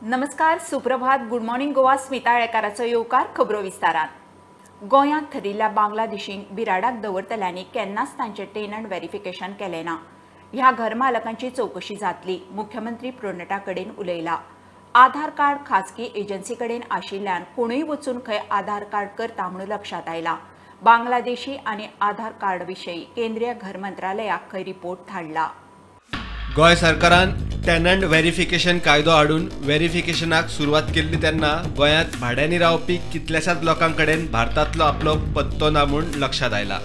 नमस्कार, सुप्रभात, good morning Goa. Smita आळेकाराचो येवकार खबरो विस्तारान. गोंयांत थरिल्ल्या बांगलादेशींक बिराडाक दवरतल्यांनी केन्नाच तांचें टेनंट व्हेरिफिकेशन केलें ना. ह्या घरमालकांची चवकशी जातली, मुख्यमंत्री प्रणटा कडेन उलयला. आधार कार्ड खाजगी एजन्सी कडेन आशिल्ल्यान कोणूय वचून खंय आधार कार्ड करता म्हणून लक्षात आयलां. बांगलादेशी आनी आधार कार्ड विशीं केंद्रीय घर मंत्रालयाक खंय रिपोर्ट धाडला. गोंय सरकारान टेनंट व्हेरिफिकेशन कायदो हाडून व्हेरिफिकेशनाक सुरवात केल्ली तेन्ना गोंयांत भाड्यांनी रावपी कितल्याशाच लोकां कडेन भारतांतलो आपलो पत्तो ना म्हूण लक्षांत आयला.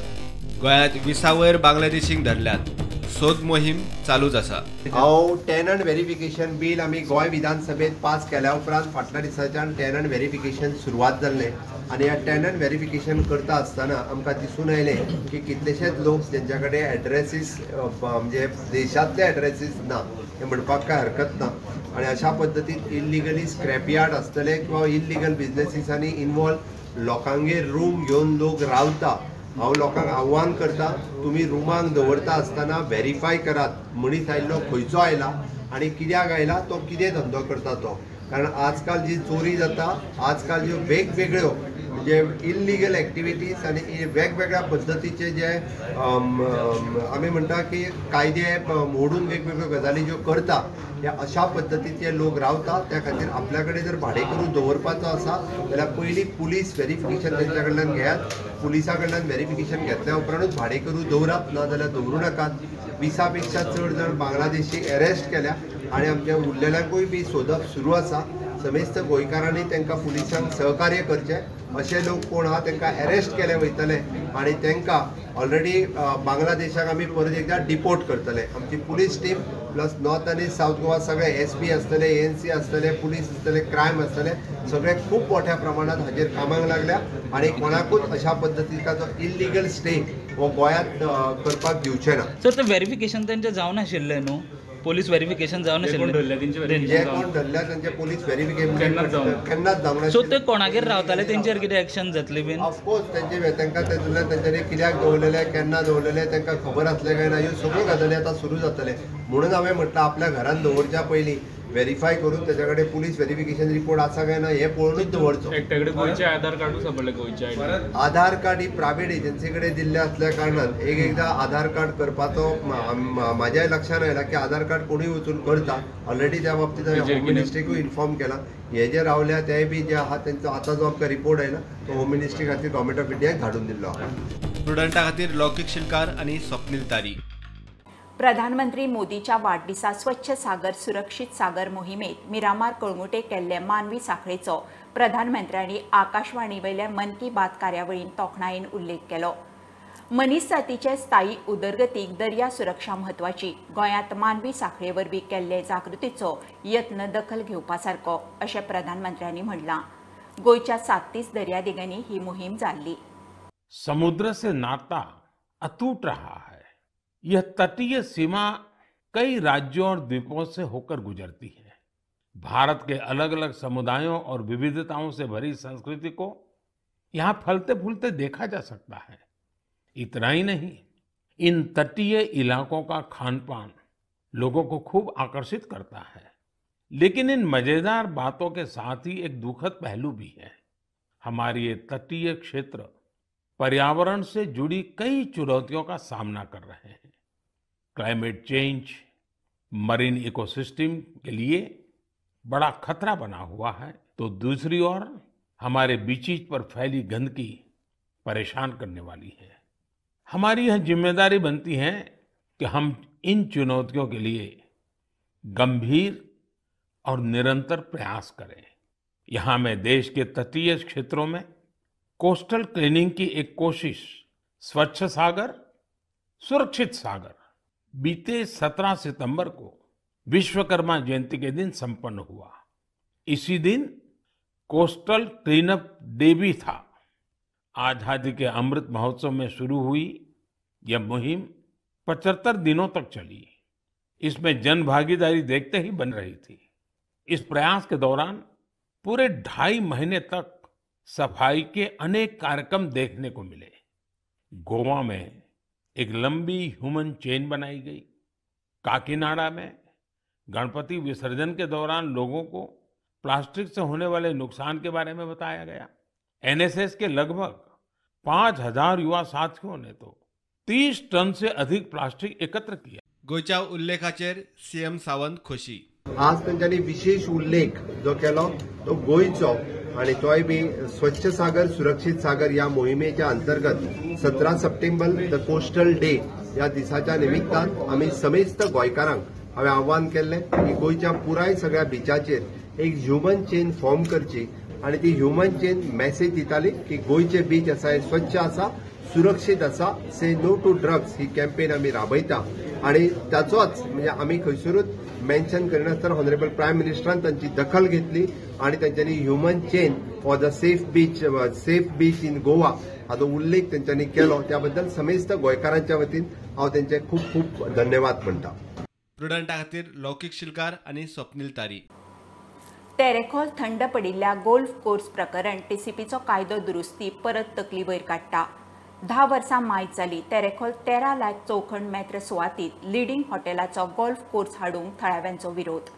गोंयांत 20 वयर बांगलादेशींक धरल्यात. सोद मोहीम चालूच आसा. हांव टेनंट व्हेरिफिकेशन बील आमी गोंय विधानसभेत पास केल्या उपरांत फाटल्या दिसाच्यान टेनंट व्हेरिफिकेशन सुरवात जाल्लें आनी ह्या टेनंट व्हेरिफिकेशन करता आसतना आमकां दिसून आयलें की कितलेशेच लोक जेंच्या कडेन एड्रेसीस म्हणजे देशांतले एड्रेसीस ना हें म्हणपाक कांय हरकत ना आनी अशा पद्दतीन इल्लिगली स्क्रॅपयार्ड आसतले किंवा इल्लिगल बिजनेसिसांनी इनवॉल्व लोकांगेर रूम घेवन लोक रावता. हांव लोकांक आव्हान करता, तुमी रुमांक दवरता आसतना व्हेरीफाय करात मनीस आयिल्लो खंयचो आयला आनी कित्याक आयला, तो कितें धंदो करता तो. कारण आजकाल जी चोरी जाता, आजकाल ज्यो वेगवेगळ्यो म्हणजे इल्लिगल एक्टिविटीज आनी वेगवेगळ्या पद्दतीचे जे आमी म्हणटा की कायदे मोडून वेगवेगळ्यो गजाली ज्यो करता, ह्या अशा पद्दतीचे लोक रावता. त्या खातीर आपल्या कडेन जर भाडें करून दवरपाचो आसा जाल्यार पयलीं पुलीस व्हेरिफिकेशन तेंच्या कडल्यान घेयात. पुलिसा कडल्यान व्हेरिफिकेशन घेतल्या उपरांतूच भाडें करून दवरात, ना जाल्यार दवरूं नाकात. 20 पेक्षा चड जाण बांगलादेशी अरेस्ट केल्या आनी आमच्या उरलेल्यांकूय बी सोदप सुरू आसा. समेस्त गोंयकारांनी तांकां पुलिसांक सहकार्य करचें. अशे लोक कोण आहा तांकां अरेस्ट केले वयतले आनी तांकां ऑलरेडी बांगलादेशाक आमी परत एकदां डिपोर्ट करतले. आमची पुलीस टीम प्लस नॉर्थ आनी सावथ गोवा सगळे एस पी आसतले, एएनसी आसतले, पुलीस आसतले, क्रायम आसतले, सगळे खूब मोठ्या प्रमाणात हाजेर कामाक लागल्या आनी कोणाकूच अशा पद्दतीचो इल्लिगल स्टे हो गोंयांत करपाक दिवचे ना. सर, ते व्हेरिफिकेशन तेंचें जावनाशिल्लें न्हू? Police verification जावनाशिल्लें. जे कोण धरल्या तेंचे पोलीस व्हेरिफिकेशन केन्नाच जावना. सो ते कोणागेर रावताले तेंचेर कितें एक्शन जातली बीन? ऑफकोर्स तेंचे तांकां तातूंतल्यान तेंच्यांनी कित्याक दवरलेले, केन्ना दवरलेले, तांकां खबर आसलें काय ना, ह्यो सगळ्यो गजाली आतां सुरू जातले. म्हणून हांवें म्हटलां आपल्या घरान दवरच्या पयलीं व्हेरीफाय करून तेच्या कडेन पुलीस व्हेरिफिकेशन रिपोर्ट आसा काय ना हें पळोवनूच दवरचो. एकट्या कडेन गोंयचें आधार कार्डूच सांपडलें. गोंयचें आधार कार्ड ही प्रायवेट एजन्सी कडेन दिल्लें आसल्या कारणान एक एकदां आधार कार्ड करपाचो म्हाज्याय लक्षान आयला की आधार कार्ड कोणूय वचून करता. ऑलरेडी त्या बाबतींत हांवें होम मिनिस्ट्रीकूय इन्फॉर्म केला. हे जे रावल्या ते बी जे आहा तेंचो आतां जो आमकां रिपोर्ट आयला तो होम मिनिस्ट्री खातीर गव्हर्मेंट ऑफ इंडियाक धाडून दिल्लो आहा. प्रुडंटा खातीर लौकीक शिलकार आनी स्वप्नील तारी. प्रधानमंत्री मोदीच्या वाडदिसा स्वच्छ सागर सुरक्षित सागर मोहिमेत मिरामार कळंगुटे केल्ले मानवी साखळेचो प्रधानमंत्र्यांनी आकाशवाणीवेल्या मन की बात कार्यावळीन तोखणायेन उल्लेख केलो. मनीसजातीचे स्थायी उदरगतीक दर्या सुरक्षा म्हत्वाची. गोंयांत मानवी साखळे वरवीं केल्ले जागृतीचो यत्न दखल घेवपा सारको अशें प्रधानमंत्र्यांनी म्हणलां. गोंयच्या 37 दर्यादेगांनी ही मोहीम जाल्ली. समुद्र से नाता अटूट रहा है. यह तटीय सीमा कई राज्यों और द्वीपों से होकर गुजरती है. भारत के अलग अलग समुदायों और विविधताओं से भरी संस्कृति को यहाँ फलते फूलते देखा जा सकता है. इतना ही नहीं, इन तटीय इलाकों का खान पान लोगों को खूब आकर्षित करता है. लेकिन इन मजेदार बातों के साथ ही एक दुखद पहलू भी है. हमारे ये तटीय क्षेत्र पर्यावरण से जुड़ी कई चुनौतियों का सामना कर रहे हैं. Climate change marine ecosystem K लिए बड़ा खतरा बना हुआ है, तो दूसरी ओर हमारे बीचेज पर फैली गंदगी परेशान करने वाली है. हमारी यह जिम्मेदारी बनती है कि हम इन चुनौतियों के लिए गंभीर और निरंतर प्रयास करें. यहाँ मैं देश के तटीय क्षेत्रों में कोस्टल क्लीनिंग की एक कोशिश स्वच्छ सागर सुरक्षित सागर बीते 17 सितंबर को विश्वकर्मा जयंती के दिन संपन्न हुआ. इसी दिन कोस्टल क्लीनअप डे भी था. आजादी के अमृत महोत्सव में शुरू हुई यह मुहिम 75 दिनों तक चली. इसमें जन भागीदारी देखते ही बन रही थी. इस प्रयास के दौरान पूरे 2.5 महीने तक सफाई के अनेक कार्यक्रम देखने को मिले. गोवा में एक लंबी ह्यूमन चेन बनाई गई. काकीनाडा में गणपति विसर्जन के दौरान लोगों को प्लास्टिक से होने वाले नुकसान के बारे में बताया गया। एनएसएस के लगभग 5000 युवा साथियों ने तो 30 टन से अधिक प्लास्टिक एकत्र किया। गोंयच्या उल्लेखाचेर सीएम सावंत खोशी। आज तांच्यांनी विशेष उल्लेख जो केलो तो गोंयचो आनी तोय बी स्वच्छ सागर सुरक्षित सागर ह्या मोहिमेच्या अंतर्गत 17 सप्टेंबर the coastal day ह्या दिसाच्या निमित्तान आमी समेस्त गोंयकारांक हांवें आव्हान केल्लें की गोंयच्या पुराय सगळ्या बिचाचेर एक ह्युमन चेन फॉर्म करची आनी ती ह्युमन चेन मॅसेज दिताली की गोंयचे बीच आसा हे स्वच्छ आसा, सुरक्षीत आसा, say no to drugs he campaign आमी राबयता आनी ताचोच म्हणजे आमी खंयसरूच मेन्शन करिनासतना ऑनरेबल प्रायम मिनिस्टरान तांची दखल घेतली आनी तांच्यांनी human chain for the safe beach in Goa हाचो उल्लेख तांच्यांनी केलो. त्या बद्दल समेस्त गोंयकारांच्या वतीन हांव तांचे खूब खूब धन्यवाद म्हणटा. प्रुडंटा खातीर लौकीक शिलकार आनी स्वप्नील तारी. तेरेखोल थंड पडिल्ल्या गोल्फ कोर्स प्रकरण टीसीपीचो कायदो दुरुस्ती परत तकली वयर काडटा. 10 वर्सां मायज जाली तेरेखोल 13 लाख चौखण मेत्र सुवातीत लिडींग हॉटेलाचो गोल्फ कोर्स हाडूंक थळाव्यांचो विरोध.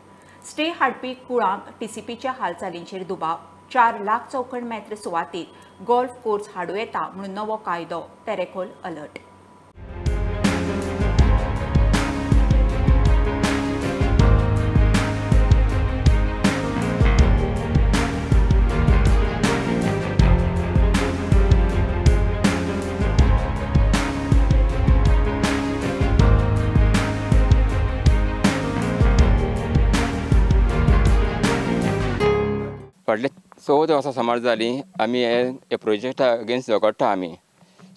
स्टे हाडपी कुळांक टीसीपीच्या हालचालींचेर दुबाव. 4 लाख चौखण मेत्र सुवातीत गोल्फ कोर्स हाडूं येता म्हणून नवो कायदो. तेरेखोल अलर्ट. फाटले 14 वर्सां सुमार जालीं आमी हे प्रोजेक्टा अगेन्स्ट झगडटा आमी.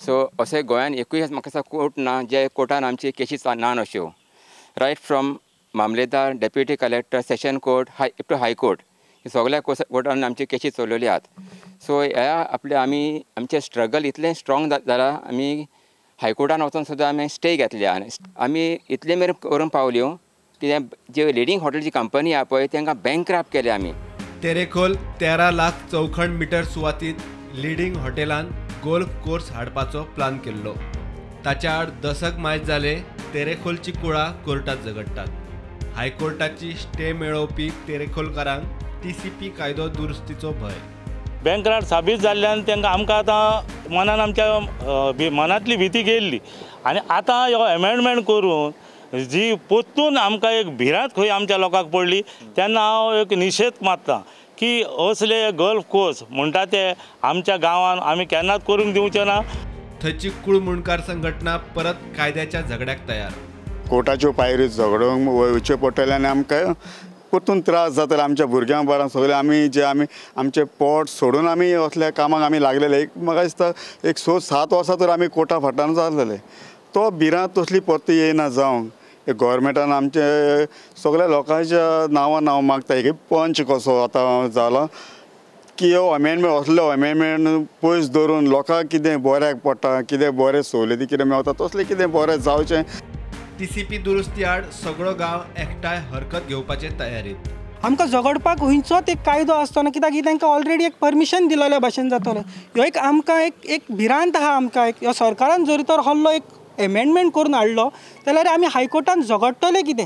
सो अशें गोंयान एकूय म्हाका दिसता कोर्ट ना जे कोर्टान आमची केशी ना अश्यो. रायट फ्रॉम मामलेदार, deputy collector, session court, up to high court, सगळ्या कोर्टान आमची केशी चलयल्यो आहात. सो ह्या आपले आमी आमचें स्ट्रगल इतलें स्ट्रॉंग जाला, आमी हायकोर्टान वचून सुद्दां आमी स्टे घेतल्या. आमी इतले मेरेन करूंक पावल्यो की जे लिडींग हॉटेलची कंपनी आहा पळय तांकां बँकक्राफ्ट केले आमी. तेरेखोल 13 लाख चौखण मिटर सुवातीत लिडींग हॉटेलान गोल्फ कोर्स हाडपाचो प्लान केल्लो. ताच्या आड दसक मायज जाले तेरेखोलची कुळां कोर्टात झगडटात. हायकोर्टाची स्टे मेळोवपी तेरेखोलकारांक टीसीपी कायदो दुरुस्तीचो भंय. बँकक्राफ्ट साबीत जाल्ल्यान तांकां आमकां आतां मनान आमच्या मनांतली भीती गेल्ली आनी आतां ह्यो एमेंडमेंट करून जी परतून आमकां एक भिरांत खंय आमच्या लोकांक पडली तेन्ना हांव एक निशेध मारता की असले गोल्फ कोर्स म्हणटा ते आमच्या गांवान आमी केन्नाच करूंक दिवचे ना. थंयची कुळ मुंडकार संघटना परत कायद्याच्या झगड्याक तयार. कोर्टाच्यो पायऱ्यो झगडोवंक वयचें पडटलें आनी आमकां परतून त्रास जातले. आमच्या भुरग्यां बारां सगळे आमी जे आमी आमचें पोट सोडून आमी असल्या कामाक आमी लागलेले. एक म्हाका दिसता एक 6-7 वर्सां तर आमी कोर्टा फाटल्यान जालेले. तो भिरांत तसली परती येयना जावंक. गव्हर्मेंटान आमचे सगळ्या लोकांच्या नांवां नांव मागता. एक पंच कसो आतां जाला की हो अमेंडमेंट असलो अमेंडमेंट पयस दवरून लोकांक कितें बऱ्याक पडटा, कितें बरें सवलती कितें मेळटा तसलें कितें बरें जावचें. टीसीपी दुरुस्ती आड सगळो गांव एकठांय हरकत घेवपाचे तयारीत. आमकां झगडपाक खंयचोच एक कायदो आसचो ना, कित्याक ही तांकां ऑलरेडी एक परमिशन दिलेल्या भाशेन जातलें. ह्यो एक आमकां एक भिरांत आहा. आमकां एक ह्यो सरकारान जरी तर हल्लो एक एमेंडमेंट करून हाडलो जाल्यार आमी हायकोर्टान झगडटले कितें.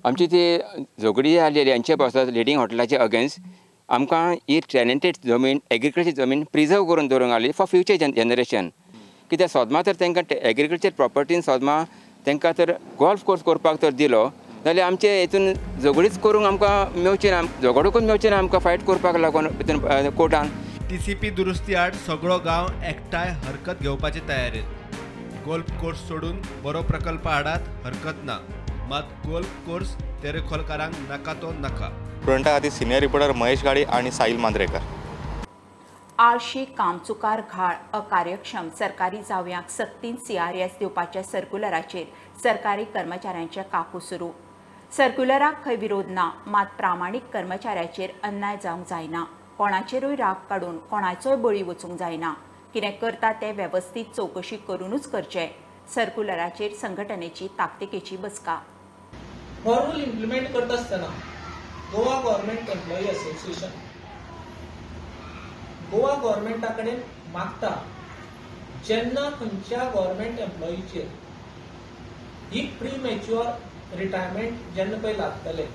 आमची ती झगडी आसलेली हांचे पासत लिडींग हॉटेलाचे अगेन्स्ट आमकां ही टॅलेंटेड जमीन, एग्रीकल्चर जमीन प्रिजर्व करून दवरूंक आसली फॉर फ्युचर जनरेशन. कित्याक सोदमा तर तांकां एग्रीकल्चर प्रॉपर्टीन सोदमा तांकां तर गोल्फ कोर्स करपाक तर दिलो जाल्यार आमचे हितून झगडीच करूंक आमकां मेवचें ना, झगडूंकूच मेवचें ना आमकां फायट करपाक लागून हितून कोर्टान. टीसीपी दुरुस्ती आड सगळो गांव एकठांय हरकत घेवपाचे तयारेत. गोल्फ कोर्स सोडून बरो प्रकल्प हाडात हरकत ना, मात गोल्फ कोर्स तेरेखोलकारांक नाका तो नाका. प्रुडंटा खातीर सिनियर रिपोर्टर महेश गाडी आनी साहिल मांद्रेकर. आळशी, कामचुकार, घाळ, अकार्यक्षम सरकारी जावयांक सक्तीन सीआरएस दिवपाच्या सर्क्युलराचेर सरकारी कर्मचाऱ्यांचे काकू सुरू. सर्क्युलराक खंय विरोध ना, मात प्रामाणीक कर्मचाऱ्याचेर अन्याय जावंक जायना. कोणाचेरूय राग काडून कोणाचोय बळी वचूंक जायना. कितें करता तें वेवस्थीत चवकशी करूनच करचें. सर्क्युलराचेर संघटनेची ताकतिकेची बसका. हो रूल इम्प्लिमेंट करता आसतना Goa government employee association Goa गव्हर्मेंटा कडेन मागता जेन्ना खंयच्या गव्हर्मेंट एम्प्लॉईचेर ही प्री मॅच्युअर रिटायरमेंट जेन्ना पळय लागतले,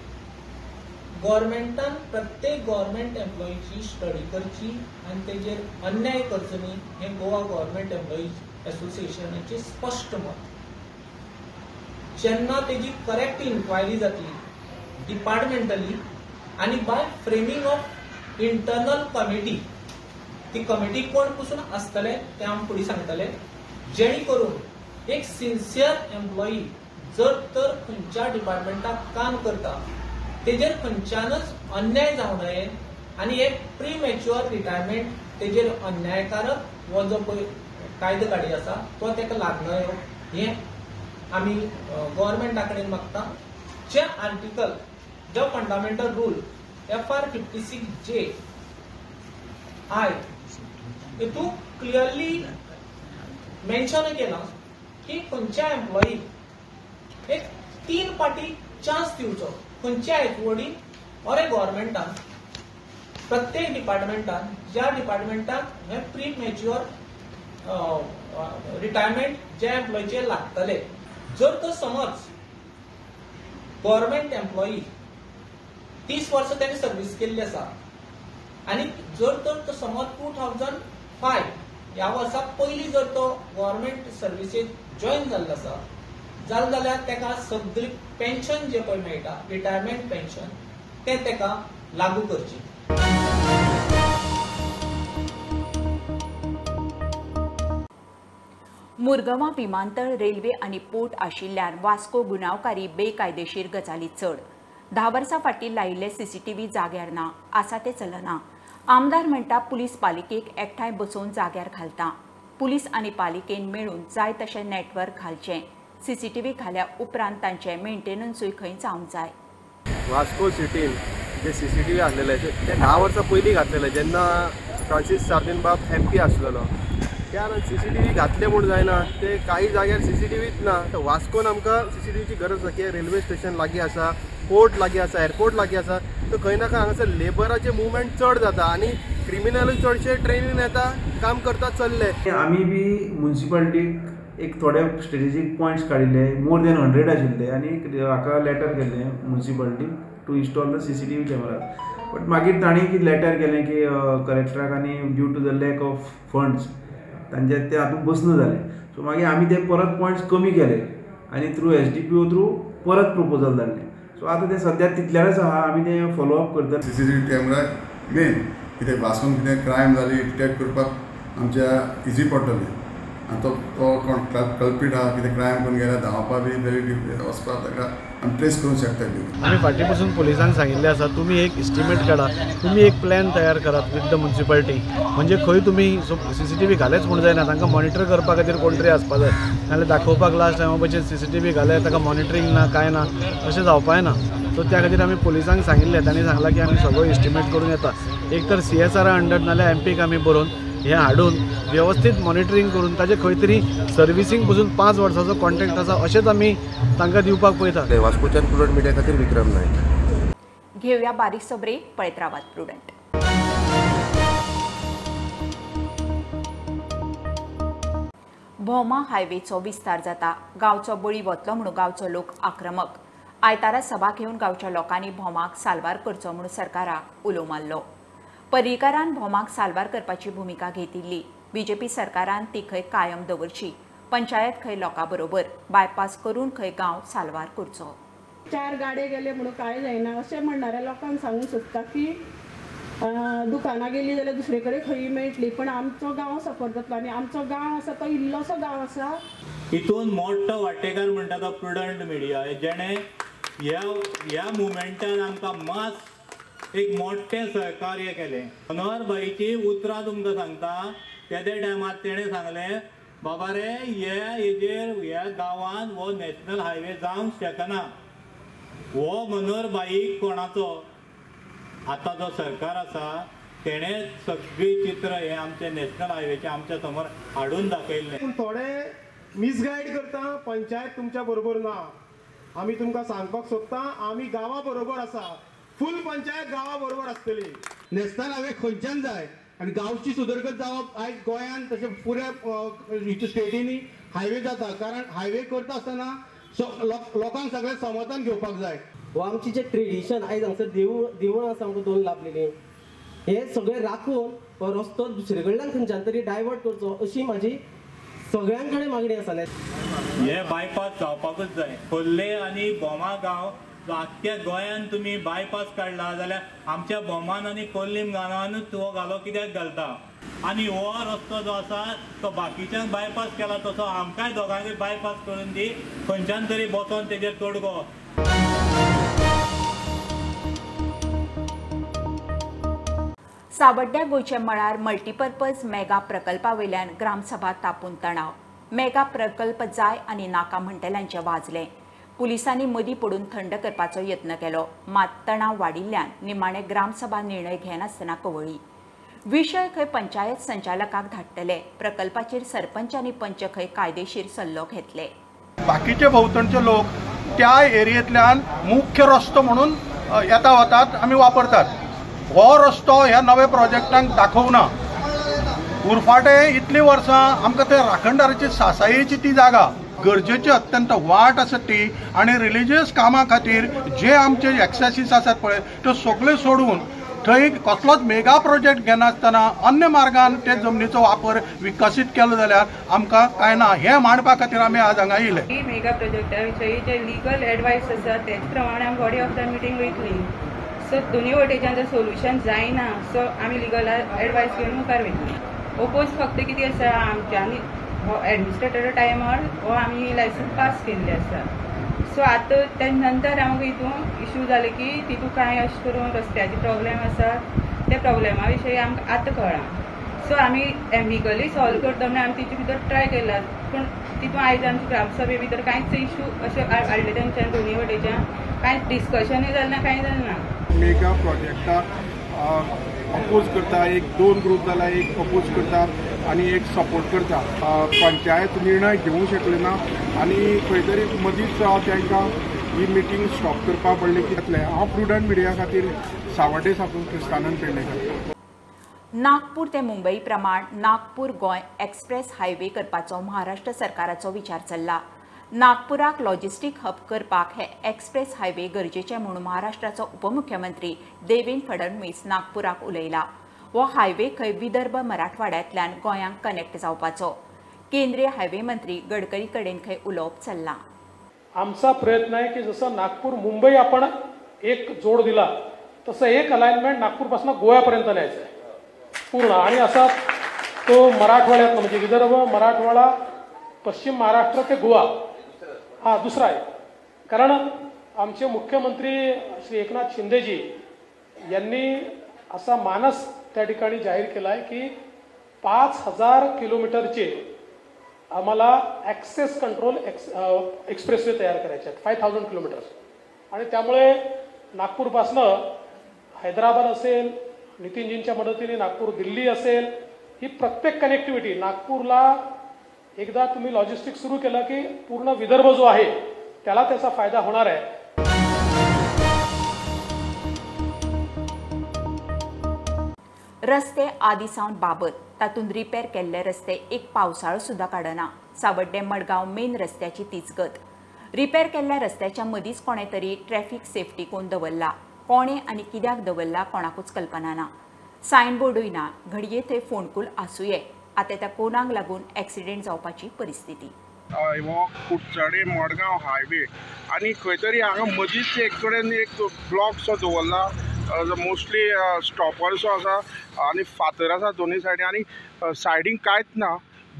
गव्हर्मेंटान प्रत्येक गव्हर्मेंट एम्प्लॉईची स्टडी करची आनी तेजेर अन्याय करचो न्ही हें गोवा गव्हर्मेंट एम्प्लॉईज एसोसिएशनाचें स्पश्ट मत. जेन्ना तेजी करेक्ट इन्क्वायरी जातली डिपार्टमेंटली आनी by framing of internal committee, ती कमिटी कोण पसून आसतले तें आमी फुडें सांगतले, जेणे करून एक सिन्सियर एम्प्लॉई जर तर खंयच्या डिपार्टमेंटाक काम करता तेजेर खंयच्यानच अन्याय जावं नये आनी एक प्रीमॅच्युअर रिटायरमेंट तेजेर अन्यायकारक हो जो पळय कायदो काडी आसा तो ताका लागना हें आमी गव्हर्मेंटा कडेन मागता. जे आर्टिकल जो fundamental rule FR 56J I हितून क्लियरली मेन्शन केलां की खंयच्या एम्प्लॉईक एक 3 पाटी चान्स दिवचो, खंयच्या एचओडी ऑर ए गव्हर्मेंटान प्रत्येक डिपार्टमेंटान ज्या डिपार्टमेंटाक हें प्री मॅच्युअर रिटायरमेंट ज्या एम्प्लॉईचेर लागतले, जर तो समज गव्हर्मेंट एम्प्लॉई 30 वर्सां ताणें सर्वीस केल्ली आसा आनी जर तर तो समज 2005 ह्या वर्सा पयलीं जर तो गव्हर्मेंट सर्विसेक जॉयन जाल्लो आसा जालें जाल्यार ताका सगळी पेन्शन जें पळय मेळटा रिटायरमेंट पेन्शन तें ताका लागू करचें. मुरगांवां विमानतळ, रेल्वे आनी पोर्ट आशिल्ल्यान वास्को गुन्यांवकारी बेकायदेशीर गजाली चड. 10 वर्सां फाटीं लायिल्ले सीसीटीव्ही जाग्यार ना, आसा ते चलना. आमदार म्हणटा पुलीस पालिकेक एकठांय बसोवन जाग्यार घालता. पुलीस आनी पालिकेन मेळून जाय तशें नेटवर्क घालचें. सीसीटीव्ही घाल्या उपरांत तांचें मेंटेनन्सूय खंय जावंक जाय. वास्को सिटीन जे सीसीटीव्ही आसलेले ते 10 वर्सां पयलीं घातलेले, जेन्ना फ्रांसीस सार्दिन बाब MP आसलेलो त्या सीसीटीव्ही घातले म्हूण जायना, ते काही जाग्यार सीसीटीव्हीच ना. तर वास्कोन आमकां सीसीटीव्हीची गरज आसा की रेल्वे स्टेशन लागीं आसा, पोर्ट लागीं आसा, एअरपोर्ट लागीं आसा, तर खंय ना खंय हांगासर लेबराचे मुवमेंट चड जाता आनी क्रिमिनलूय चडशे ट्रेनीन येता, काम करता चल्ले. आमी बी मुन्सिपालिटीक एक थोडे स्ट्रेटेजीक पॉयंट्स काडिल्ले, मोर देन 100 आशिल्ले आनी हाका लेटर केल्लें मुन्सिपालिटीक to install the CCTV camera. But मागीर तांणी कितें लेटर केलें की कलेक्टराक आनी due to the lack of funds तांचे ते हातूंत बसना जालें. सो मागीर आमी ते परत पॉयंट्स कमी केले आनी थ्रू SDPO through परत प्रपोजल धाडलें. सो आतां तें सद्या तितल्यारच आहा, आमी तें फॉलो अप करतात. सीसीटीव्ही कॅमेरा मेन कित्याक वास्कोन कितें क्रायम जाली डिटेक्ट करपाक आमच्या इजी पडटलें आनी तो कोण कल्पीट आहा कितें क्रायम करून गेल्यार धांवपा बी बरी वचपाक ताका आमी ट्रेस करूंक शकता. आमी फाटीं पसून पुलिसांक सांगिल्लें आसा, तुमी एक एस्टिमेट काडा, तुमी एक प्लॅन तयार करात विथ the municipality, म्हणजे खंय तुमी सीसीटीव्ही घालेच म्हूण जायना, तांकां मॉनिटर करपा खातीर कोण तरी आसपा जाय, नाजाल्यार दाखोवपाक लास्ट टायमा भशेन सीसीटीव्ही घाले ताका मॉनिटरींग ना कांय ना अशें जावपाक ना. सो त्या खातीर आमी पुलिसांक सांगिल्लें, तांणी सांगलां की आमी सगळो एस्टिमेट करून येता, एक तर CSR under नाजाल्यार MPक आमी बरोवन हें हाडून वेवस्थीत मॉनिटरींग करून ताजें खंय तरी सर्विसींग पसून 5 वर्सांचो कॉन्ट्रॅक्ट आसा अशेंच आमी तांकां दिवपाक पळयतात. वास्कोच्यान प्रुडंट मिडिया खातीर विक्रम नायक. घेवया बारीकसो ब्रेक, पळयत रावात प्रुडंट. भोमा हायवेचो विस्तार जाता, गांवचो बळी वतलो म्हणून गांवचो लोक आक्रमक. आयतारा सभा घेवन गांवच्या लोकांनी भोमाक साल्वार करचो म्हणून सरकाराक उलो मारलो. पर्रीकारान भोमाक साल्वार करपाची भुमिका घेतिल्ली. बीजेपी सरकारान ती खंय कायम दवरची, पंचायत खंय लोकां बरोबर, बायपास करून खंय गांव साल्वार करचो. 4 गाडे गेले म्हणून कांय जायना अशें म्हणणाऱ्या लोकांक सांगूंक सोदता की दुकानां गेली जाल्यार दुसरे कडेन खंय मेळटली, पण आमचो गांव सफर जातलो आनी आमचो गांव आसा तो इल्लोसो गांव आसा. हितून मोठो वांटेकार म्हणटा तो प्रुडंट मिडिया, जेणे ह्या मुवमेंटान आमकां मास एक मोठें सहकार्य केलें. मनोहर भाईची उतरां तुमकां सांगता, तेदे टायमार तेणें सांगलें, बाबा रे हे हेजेर ह्या गांवान हो नॅशनल हायवे जावंक शकना. हो मनोहर भाई कोणाचो, आतां जो सरकार आसा तेणें सगळीं चित्र हें आमचें नॅशनल हायवेचें आमच्या समोर हाडून दाखयल्लें. पूण थोडे मिसगायड करता, पंचायत तुमच्या बरोबर ना. आमी तुमकां सांगपाक सोदता, आमी गांवा बरोबर आसा, फूल पंचायत गांवा बरोबर आसतली. नॅशनल हायवे खंयच्यान जाय आनी गांवची सुदरगत जावप आयज गोंयांत तशें पुऱ्या स्टेटींनी हायवे जाता, कारण हायवे करता आसतना लोकांक सगळें समाधान घेवपाक जाय. हो आमची जे ट्रेडिशन आयज हांगसर देवळां आसा आमकां दोन लाभलेलीं, हे सगळें राखून हो रस्तो दुसरे कडल्यान खंयच्यान तरी डायवर्ट करचो अशी म्हाजी सगळ्यां कडेन मागणी आसा. हे बायपास जावपाकूच जाय. खोर्ले आनी भोमा गांव आख्ख्या गोंयान तुमी बायपास काडला जाल्यार आमच्या भोमान आनी कोल्लीम गांवानूच हो घालो कित्याक घालता? आनी हो रस्तो जो आसा तो बाकीच्यांक बायपास केला तसो आमकांय दोगांकूय बायपास करून दी, खंयच्यान तरी बसोन तेजेर तोडगो. सावड्ड्या गोंयच्या मळार मल्टीपर्पज मेगा प्रकल्पा वयल्यान ग्रामसभा तापून तणाव. मेगा प्रकल्प जाय आनी नाका म्हणटल्यांचें वाजलें. पुलिसांनी मदीं पडून थंड करपाचो यत्न केलो, मात तणाव वाडिल्ल्यान निमाणे ग्रामसभा निर्णय घेनासतना कवळी. विशय खंय पंचायत संचालकाक धाडटले, प्रकल्पाचेर सरपंच आनी पंच खंय कायदेशीर सल्लो घेतले. बाकीचे भोंवतणचे लोक त्या एरियेंतल्यान मुख्य रस्तो म्हणून येता वतात आमी वापरतात. हो रस्तो ह्या नव्या प्रोजेक्टांक दाखोवना. उरफाटे इतलीं वर्सां आमकां ते राखणदाराची सासायेची ती जागा गरजेची अत्यंत वाट आसा ती, आनी रिलिजियस कामां खातीर जे आमचे एक्सेसीस आसात पळय त्यो सगळ्यो सोडून थंय कसलोच मेगा प्रोजेक्ट घेनासतना अन्य मार्गान ते जमनीचो वापर विकसीत केलो जाल्यार आमकां कांय ना हें मांडपा खातीर आमी आज हांगा येयले. मेगा प्रोजेक्टा विशयी जे लिगल एडवायस आसा तेच प्रमाणे आमी बॉडी ऑफ the meeting वयतली. सो दोनूय वटेच्यान जर सोल्युशन जायना सो आमी लिगल एडवायस घेवन मुखार वयतली. ओपोज फक्त कितें आसा, आमच्यांनी हो एडमिनिस्ट्रेटरा टायमार हो आमी लायसन्स पास केल्लें आसा. सो आतां ते नंतर आमकां हितून इशू जाले की तितून कांय अशें करून रस्त्याचे प्रॉब्लेम आसा, त्या प्रॉब्लेमा विशयी आमकां आतां कळ्ळां. सो आमी एमिकली सॉल्व करता म्हणून आमी तिचे भितर ट्राय केला, पूण तितून आयज आमच्या ग्रामसभे भितर कांयच इशू अशें हाडले तेंच्यान दोनूय वटेच्यान कांयच डिस्कशनूय जालें ना, कांय जालें ना. मेगा प्रोजेक्टाक अपोज करता, एक दोन ग्रूप जाला, एक अपोज करता आनी एक सपोर्ट करता. पंचायत निर्णय घेवंक शकले ना आनी खंय तरी मदींच तांकां ही मिटींग स्टॉप करपाक पडली. कितलें हांव प्रुडंट मिडिया खातीर सावड्डे साकून क्रिस्तानंद पेडणेकर. नागपूर ते मुंबई प्रमाण नागपूर गोंय एक्सप्रेस हायवे करपाचो महाराष्ट्र सरकाराचो विचार चल्ला. नागपुराक लॉजिस्टीक हब करपाक हे एक्सप्रेस हायवे गरजेचे म्हूण महाराष्ट्राचो उपमुख्यमंत्री देवेंद्र फडणवीस नागपुराक उलयला. हो हायवे खंय विदर्भ मराठवाड्यांतल्यान गोंयांक कनेक्ट जावपाचो. केंद्रीय हायवे मंत्री गडकरी कडेन खंय उलोवप चल्लां. आमचा प्रयत्न आहे की जसं नागपूर मुंबई आपण एक जोड दिला तसं एक अलाइनमेंट नागपूरपासून गोव्यापर्यंत न्यायचं आहे पूर्ण, आणि असा तो मराठवाड्यातनं म्हणजे विदर्भ मराठवाडा पश्चिम महाराष्ट्र ते गोवा हा दुसरा आहे. कारण आमचे मुख्यमंत्री श्री एकनाथ शिंदेजी यांनी असा मानस त्या ठिकाणी जाहीर केला आहे की 5000 किलोमीटरचे आम्हाला ॲक्सेस कंट्रोल एक्सप्रेसवे तयार करायचे आहेत, 5000 किलोमीटर्स. आणि त्यामुळे नागपूरपासनं हैदराबाद असेल, नितीनजींच्या मदतीने नागपूर दिल्ली असेल, ही प्रत्येक कनेक्टिव्हिटी नागपूरला एकदा तुम्ही लॉजिस्टिक सुरू केलं की पूर्ण विदर्भ जो आहे त्याला त्याचा फायदा होणार आहे. रस्ते आदी सावन बाबत, तातूंत रिपेर केल्ले रस्ते एक पावसाळो सुद्दां काडना. सावड्डे मडगांव मेन रस्त्याची तीच गत. रिपेर केल्ल्या रस्त्याच्या मदींच कोणें तरी ट्रॅफिक सेफ्टी कोण दवरला, कोणें आनी कित्याक दवरला कोणाकूच कल्पना ना. सायन बोर्डूय ना, घडये थंय फोंडकूल आसुये. आतां त्या कोणाक लागून एक्सिडेंट जावपाची परिस्थिती. हो कुडचडे मडगांव हायवे आनी खंय तरी हांगा मदींच एक कडेन एक ब्लॉक सो दवरला, मोस्टली स्टॉपर सो आसा आनी फातर आसा दोनूय सायडीन आनी सायडीन कांयच ना,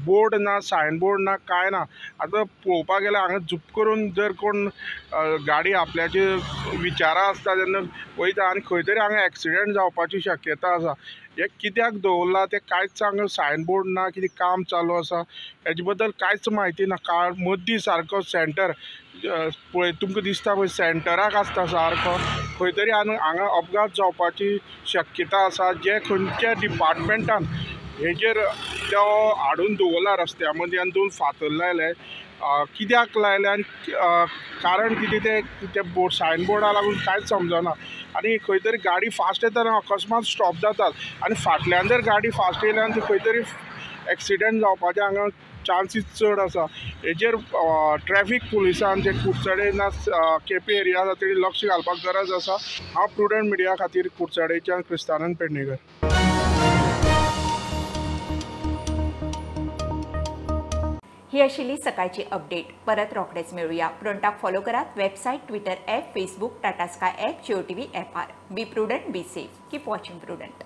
बोर्ड ना, सायन बोर्ड ना, कांय ना. आतां पळोवपाक गेल्यार हांगा झूप करून जर कोण गाडी आपल्याचे विचारा आसता तेन्ना वयता आनी खंय तरी हांगा एक्सिडेंट जावपाची शक्यता आसा. हें कित्याक दवरलां तें कांयच हांगा सायन बोर्ड ना, कितें काम चालू आसा हेजे बद्दल कांयच म्हायती ना. काळ मदीं सारको सेंटर पळय तुमकां दिसता पळय सेंटराक आसता सारको, खंय तरी हांगा अपघात जावपाची शक्यता आसा. जे खंयच्या डिपार्टमेंटान हेजेर तो हाडून दवरला रस्त्या मदीं आनी दोन फातर लायले, कित्याक लायले आनी कारण कितें तें बोर्ड सायन बोर्डा लागून कांयच समजना. आनी खंय तरी गाडी फास्ट येतना अकस्मात स्टॉप जातात आनी फाटल्यान जर गाडी फास्ट येयली आनी खंय तरी एक्सिडेंट जावपाचें हांगा चान्सीस चड आसा. हेजेर ट्रॅफिक पुलिसान जे कुडचडे ना केपे एरिया आसा तेणी लक्ष घालपाक गरज आसा. हांव प्रुडंट मिडिया खातीर कुडचडेच्यान क्रिस्तानंद पेडणेकर. ही आशिल्ली सकाळची अपडेट. परत रोखडेच मेळुया. प्रुडंटाक फॉलो करात website, Twitter app, Facebook, Tata Sky app, Jio TV ऍपार. Be prudent, be safe, keep watching Prudent.